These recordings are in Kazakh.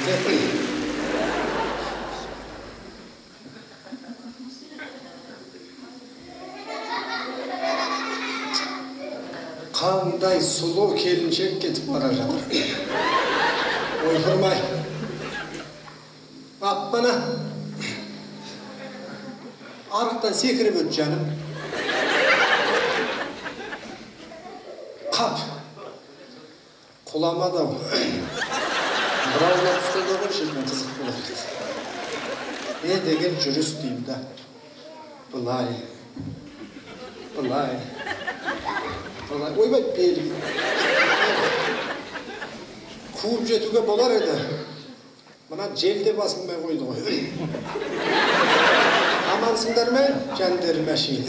кезде қандай сұлу келіншек кетіп бара жатыр. Ойпырмай. Аппана. Арықтан секіріп өт жаным. Қап. Құламады ау. Бір ауылға түскенде ғой шіркін қызық болады. Не деген жүріс деймін да. Былай. Былай. Былай. Ойбай белім. Қуып жетуге болар еді. Мына жел де басылмай қойды ғой. Амансыңдар ма, жандерім әшейін.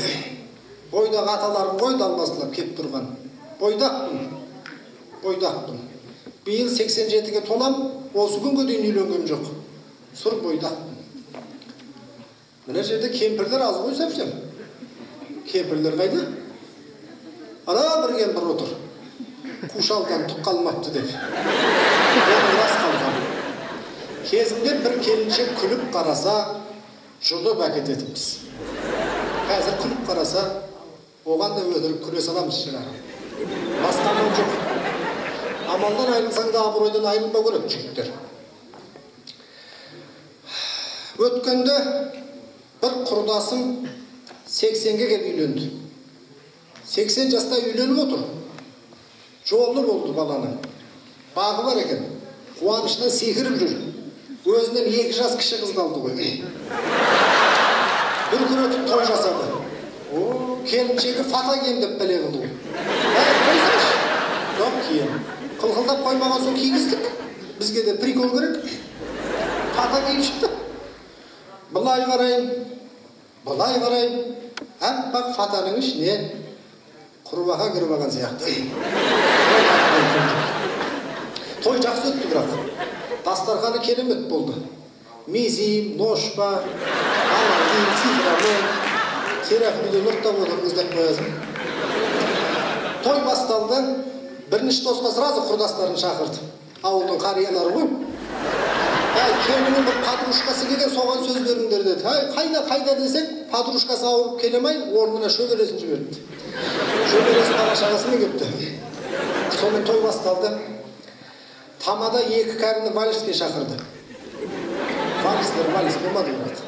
Бойдақ аталарым ғой далбасылап кеп тұрған. Бойдақпын. Бойдақпын. Биыл 87-ге толам, осы күнге дейін үйленгем жоқ. Сұр бойдақпын. Мына жерде кемпірлер аз ғой совсем. Кемпірлер қайда? Ана бір кемпір отыр. Қушалдан түк қалмапты деп. Оның рас қалған. Кезінде бір келіншек күліп қараса, жұлып әкететінбіз. Қазір күліп қараса, оған да өтірік күле саламыз шығар. Басқа амал жоқ. Амалдан айырылсаң да абыройдан айырылмау керек, жігіттер. Өткенде бір құрдасым 80-ге келіп үйленді. 80 жаста үйленіп отыр. Жолы болды баланың. Бағы бар екен. Қуанышынан секіріп жүр. Өзінен 2 жас кіші қызды алды ғой. Дүркіретіп той жасады. О, келіншегі фата кием деп бәле қылды ғой. Әй, қойсайшы. Жоқ, кием. Қылқылдап қоймаған соң кигіздік. Бізге де прикол керек. Фата киіп шықты. Былай қарайын, былай қарайын. Аппақ фатаның ішіне құрбақа кіріп алған сияқты. Той жақсы өтті бірақ. Дастарханы керемет болды. Мизим, ношпа, анардин, цифрамен, терафмиде нұрттап отырмыз деп қоясың. Той басталды. Бірінші тосқа сразу құрдастарын шақырды. Ауылдың қариялары ғой. Әй, келіннің бір подружкасы келген, соған сөз беріңдер деді. Әй, қайда, қайда десек, подружкасы ауырып келе алмай, орнына шөбересін жіберіпті. Шөбересі бала шағасымен келіпті. Сонымен той басталды. Тамада 2 кәріні вальске шақырды. Вальстер вальс болмады бірақ.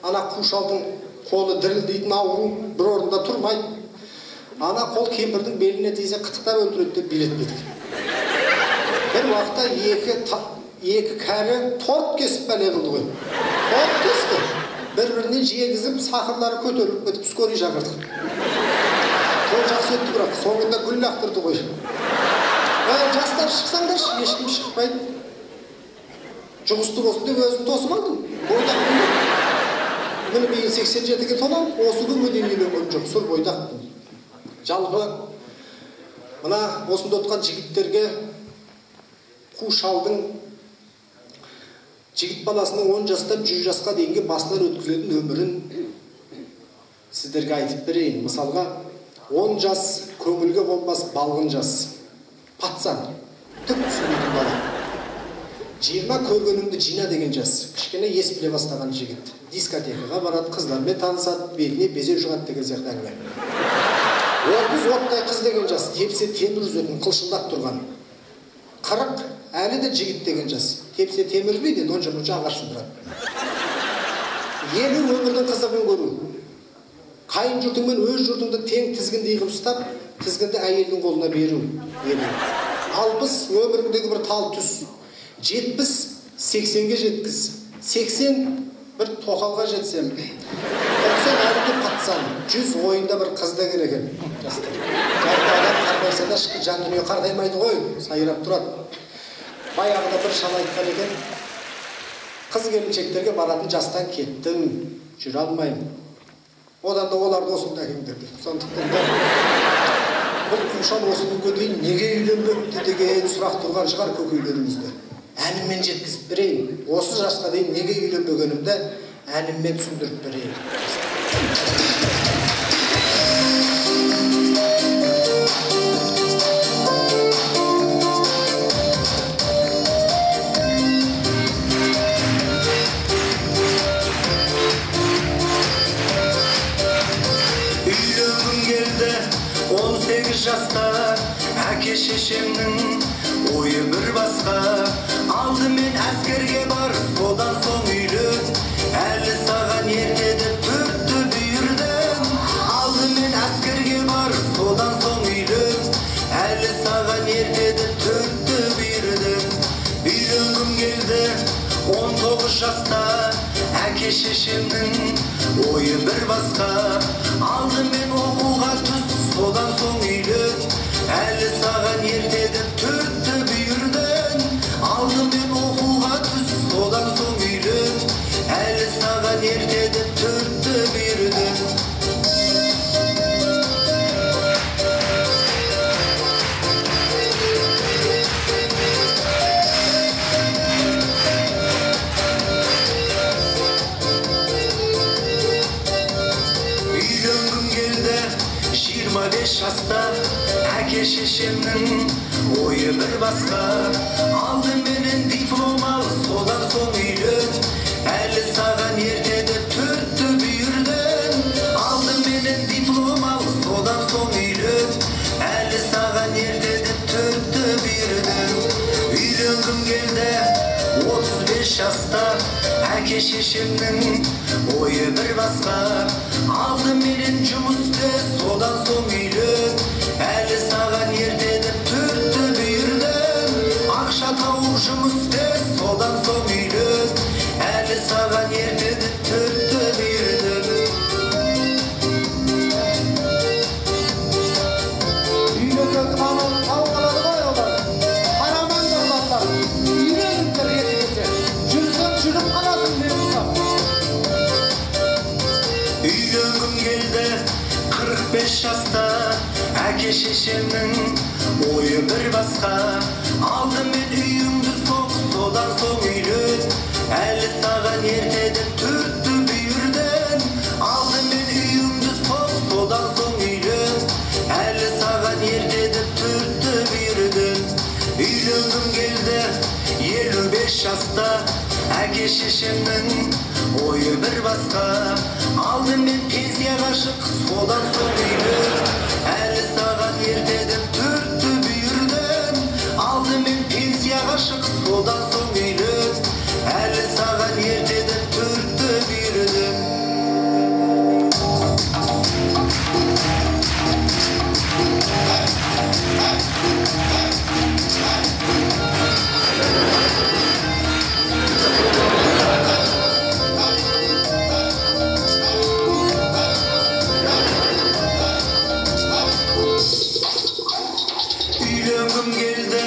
Ана қушалдың қолы дірілдейтін ауру, бір орында тұрмайды. Ана қол кемпірдің беліне тисе қытықтап өлтіреді деп билетпедік. Бір уақытта екі кәрі торт кесіп бәле қылды ғой. Торт кесті. Бір-біріне жегізіп, сақырлары көтеріліп кетіп, скорый шақырдық. Той жақсы өтті бірақ, соңында гүл лақтырды ғой. Әй, жастар шықсаңдаршы, ешкім шықпайды. Жұғысты болсын деп өзім тосып алдым. Бойдақпын деп. Міне биыл 87-ге толамын, осы күнге дейін үйленгем жоқ, сұр бойдақпын. Жалпы мына осында отырған жігіттерге қу шалдың жігіт баласының 10 жастан 100 жасқа дейінгі басынан өткізетін өмірін сіздерге айтып берейін. Мысалға, 10 жас көңілге қонбас балғын жас. Пацан, түк түсінбейтін бала. 20 көргеніңді жина деген жас. Кішкене ес біле бастаған жігіт. Дискотекаға барады, қыздармен танысады, бетіне безеу шығады деген сияқты әңгіме. 30 оттай қыз деген жас, тепсе темір үзетін, қылшылдап тұрған. 40 әлі де жігіт деген жас, тепсе темір үзбейді, енді онша-мұнша ағаш сындырады. 50 өмірдің қызығын көру. Қайын жұртыңмен өз жұртыңды тең тізгіндей қылып ұстап, тізгінді әйелдің қолына беру. 60 өміріңдегі бір тал түс. 70 80-ге жеткіз. 80 бір тоқалға жетсем. 90 әлі де патсам. 100 ойында бір қыз деген екен. Жастар. Жалпы адам қартайса да ішкі жан дүние қартаймайды ғой, сайрап тұрады. Баяғыда бір шал айтқан екен, қыз келіншектерге баратын жастан кеттім, жүре алмаймын. Одан да оларды осында әкеңдер деп. Сондықтан да бұл қушал осы күнге дейін неге үйленбепті деген сұрақ тұрған шығар көкейлерімізде. Әніммен жеткізіп берейін. Осы жасқа дейін неге үйленбегенімді әніммен түсіндіріп берейін. Әке шешемнің ойы бір басқа. Алдымен әскерге бар, содан соң үйлен. Әлі саған ерте деп түртті бүйірден. Алдымен әскерге бар, содан соң үйлен. Әлі саған ерте деп түртті бүйірден. Үйленгім келді 19 жаста. Әке шешемнің ойы бір басқа. Алдымен оқуға түс, содан соң үйлен. Әлі саған ерте деп түртті бүйірден. Алдымен оқуға түс, содан соң үйлен. Әлі саған ерте деп түртті бүйірден. Үйленгім келді 25 жаста. Әке шешемнің ойы бір басқа. Алдыменен диплом ал, содан соң үйлен. Әлі саған ерте деп түртті бүйірден. Алдыменен диплом ал, содан соң үйлен. Әлі саған ерте деп түртті бүйірден. Үйленгім келді 35 жаста. Әке шешемнің ойы бір басқа. Алдыменен жұмыс істе, содан соң үйлен. Әлі саған ерте деп түртті бүйірден. Ақша тауып жұмыс істе, содан соң үйлен. Әлі саған ерте деп түртті бүйірден. Үйленетін ананы тауып алады ғой олар. Қарамаңдар балалар, үйленіңдер ерте келсе. Жүрсең жүріп қаласың мен ұқсап. Үйленгім келді 45 жаста. Әке шешемнің ойы бір басқа. Алдымен үйіңді соқ, содан соң үйлен. Әлі саған ерте деп түртті бүйірден. Алдымен үйіңді соқ, содан соң үйлен. Әлі саған ерте деп түртті бүйірден. Үйленгім келді 55 жаста. Әке шешемнің ойы бір басқа. Алдымен пенсияға шық, содан соң үйлен. Әлі саған ерте деп түртті бүйірден. Алдымен пенсияға шық, содан соң үйлен. Әлі саған ерте деп түртті бүйірден. Үйленгім келді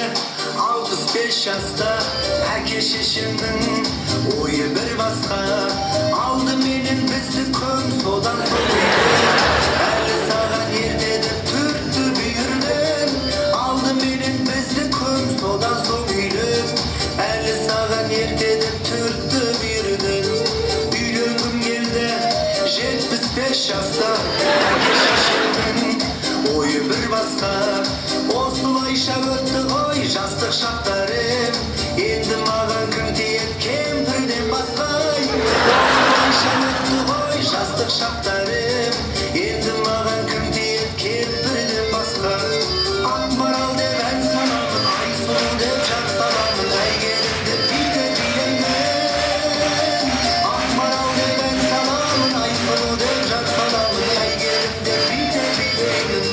65 жаста. Әке шешемнің ойы бір басқа. Алдыменен бізді көм, содан соң үйлен. Әлі саған ерте деп түртті бүйірден. Алдыменен бізді көм, содан соң үйлен. Әлі саған ерте деп түртті бүйірден. Үйленгім келді 75 жаста. Әке шешемнің ойы бір басқа. Осылайша өтті ғой жастық шақтарым. Енді маған кім тиеді кемпірден басқа. Осылайша өтті ғой жастық шақтарым. Енді маған кім тиеді кемпірден басқа. Ақмарал деп ән саламын, Айсұлу деп жар саламын, Әйгерім деп биде билеймін. Ақмарал деп ән саламын, Айсұлу деп жар саламын, Әйгерім деп биде билеймін.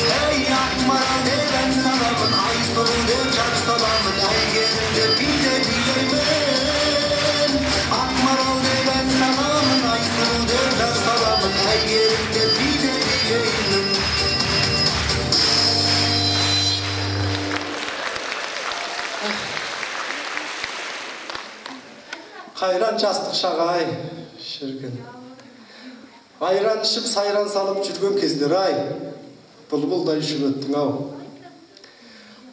Ей, Ақмарал деп ән саламын, Айсұлу деп жар саламын, Әйгерім деп биде билеймін. Ақмарал деп ән саламын, Айсұлу деп жар саламын, Әйгерім деп биде билеймін. Қайран жастық шақ ай, шіркін. Айран ішіп сайран салып жүрген кездер ай, бұлбұлдай ұшып өттің ау.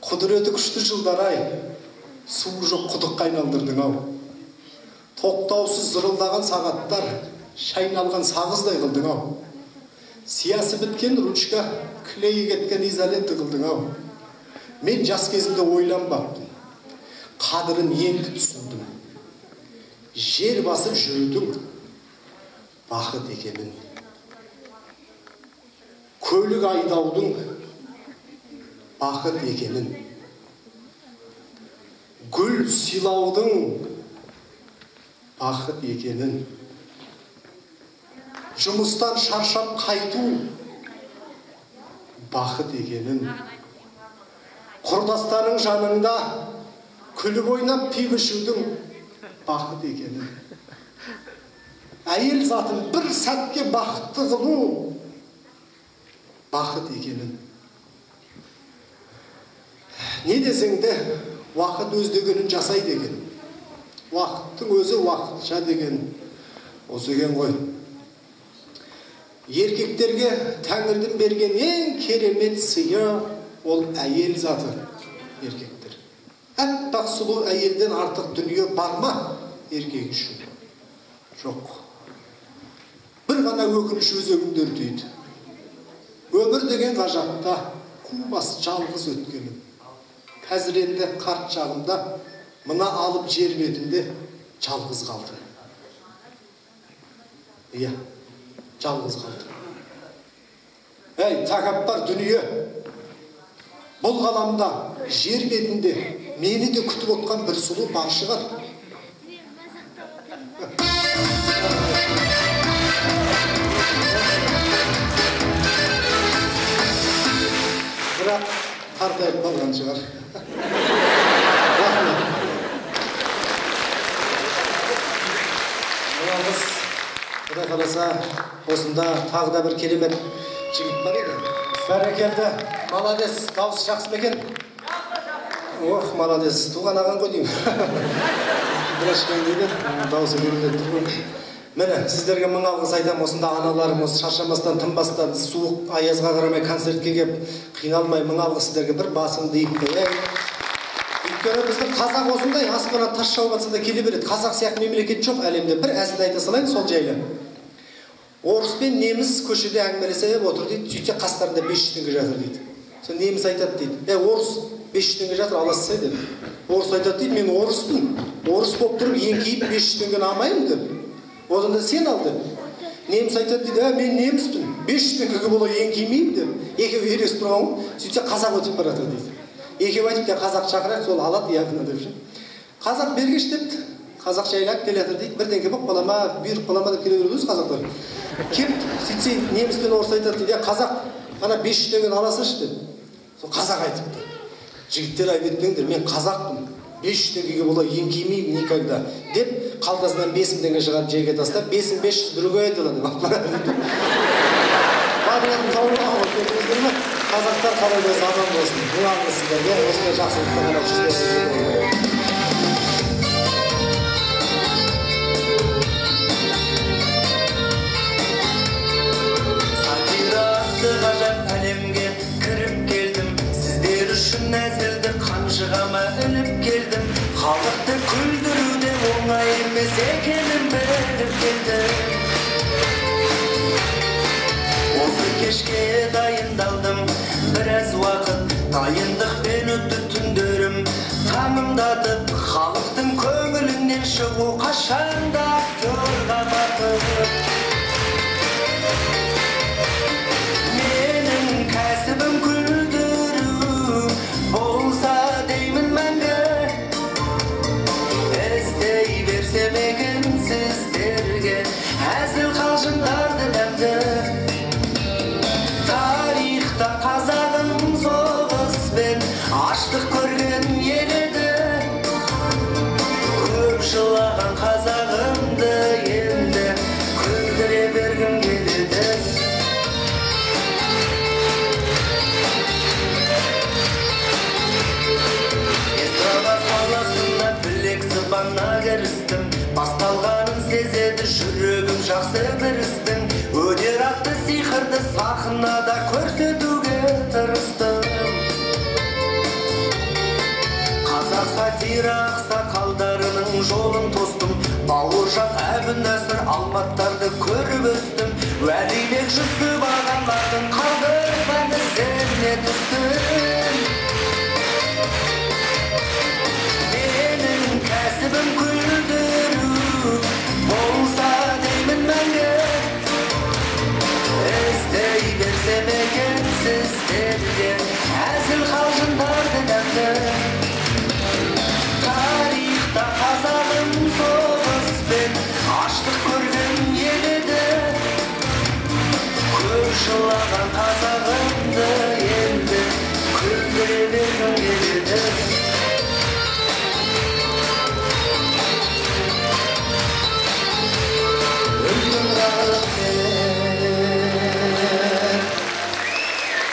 Құдіреті күшті жылдар ай, суы жоқ құдыққа айналдырдың ау. Тоқтаусыз зырылдаған сағаттар, шайналған сағыздай қылдың ау. Сиясы біткен ручка, клейі кеткен изолента қылдың ау. Мен жас кезімде ойланбаппын, қадірін енді түсіндім. Жер басып жүрудің бақыт екенін. Көлік айдаудың бақыт екенін, гүл сыйлаудың бақыт екенін, жұмыстан шаршап қайту бақыт екенін, құрдастарың жаныңда күліп ойнап пиво ішудің бақыт екенін, әйел затын бір сәтке бақытты қылу бақыт екенін. Не десең де уақыт өз дегенін жасайды екен. Уақыттың өзі уақытша деген осы екен ғой. Еркектерге тәңірдің берген ең керемет сыйы ол әйел заты. Еркектер. Әппақ сұлу әйелден артық дүние бар ма еркек үшін? Жоқ. Бір ғана өкініш өзегімді өртейді. Өмір деген ғажапта қу бас жалғыз өткенім. Қазір енді қарт шағымда мына алып жер бетінде жалғыз қалдым. Иә, жалғыз қалдым. Әй, тәкаппар дүние, бұл ғаламда жер бетінде мені де күтіп отқан бір сұлу бар шығар. Бірақ қартайып қалған шығар. Рахмет. Мына қыз, Құдай қаласа, осында тағы да бір керемет жігіт бар еді. Бәрекелді, молодец, дауысы жақсы ма екен? Ох, молодец, туған ағаң ғой деймін. Бірашқан дейді, дауысы гүрілдеп тұр ғой. Міне, сіздерге мың алғыс айтамын, осында аналарым осы шаршамастан, тынбастан, суық аязға қарамай концертке келіп, қиналмай мың алғыс сіздерге, бір басымды иіп қояйын. Өйткені біздің қазақ осындай, аспаннан тас жауып жатса да келе береді. Қазақ сияқты мемлекет жоқ әлемде. Бір әзіл айта салайын сол жайлы. Орыс пен неміс көшеде әңгімелесіп отыр дейді, сөйтсе қастарында 500 теңге жатыр дейді. Сол неміс айтады дейді, орыс 500 теңге жатыр, аласыз деп. Орыс айтады дейді, мен орыспын, орыс болып тұрып еңкейіп 500 теңгені алмаймын деп. Одан да сен ал деп. Неміс айтады дейді, мен неміспін, 500 теңгеге бола еңкеймеймін деп. Екеуі ерегісіп тұрған ғой, сөйтсе қазақ өтіп бара жатыр дейді. Екеуі айтып, қазақ шақырайық, сол алады явно деп. Қазақ бергеш депті. Қазақ жайлап келе жатыр дейді, бірдеңке болып қала ма, бұйырып қала ма деп келе береді өзі қазақтар. Келіп, сөйтсе неміс пен орыс айтады дейді, қазақ ана 500 теңгені аласыншы деп. Сол қазақ айтыпты. Жігіттер айып етпеңдер, мен қазақпын, 500 теңгеге бола еңкеймеймін никогда деп, қалтасынан 5000 теңге шығарып жерге тастап, 5500 другое дело деп алып барады дейді. Барлығын тауып алып көрдіңіздер ме? Қазақтар қалай болса аман болсын. Мың алғыс сіздерге, осындай жақсылықта ғана жүздесіп. Ғажап әлемге кіріп келдім, сіздер үшін әзілді қанжығама іліп келдім. Халықты күлдіруде оңай емес екенін біліп келдім. Осы кешке дайындалдым, біраз уақыт дайындықпен өтті түндерім. Таңымдатып, халықтың көңілінен шығу қашанда актерға батып. Менің кәсібім күлдіру болса деймін мәңгі, іздей берсем екен сіздерге әзіл қалжыңдарды дәмді. Тарихта қазағым соғыспен аштық көрген ел еді, көп жылаған қазағымды енді күлдіре бергім келеді. Эстрада саласына білек сыбана кірістім, басталғанын сезеді жүрегім жақсы бір істің. Өнер атты сиқырды сахнада көрсетуге тырыстым. Қазақ сатира ақсақалдарының жолын тостым, Бауыржан, Әбінәсір, Алматтарды көріп өстім. Уәлибек, Жүсіп ағалардың қалдырған ізіне түстім. Менің кәсібім күлдіру болса деймін мәңгі, іздей берсем екен сіздерге әзіл қалжың. Жылаған қазағымды енді күлдіре бергім келеді. Үлкен рахмет.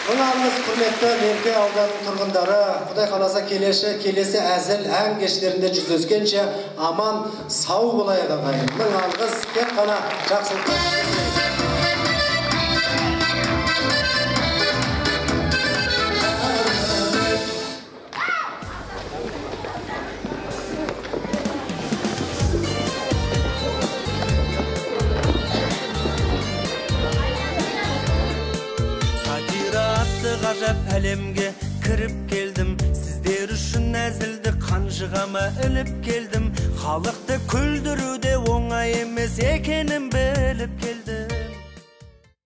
Мың алғыс, құрметті Мерке ауданының тұрғындары. Құдай қаласа, келесі әзіл ән кештерінде жүздескенше аман сау болайық, ағайын. Мың алғыс, тек қана жақсылықтар. Сатира атты ғажап әлемге кіріп келдім. Сіздер үшін әзілді қанжығама іліп келдім. Халықты күлдіруде оңай емес екенін біліп келдім.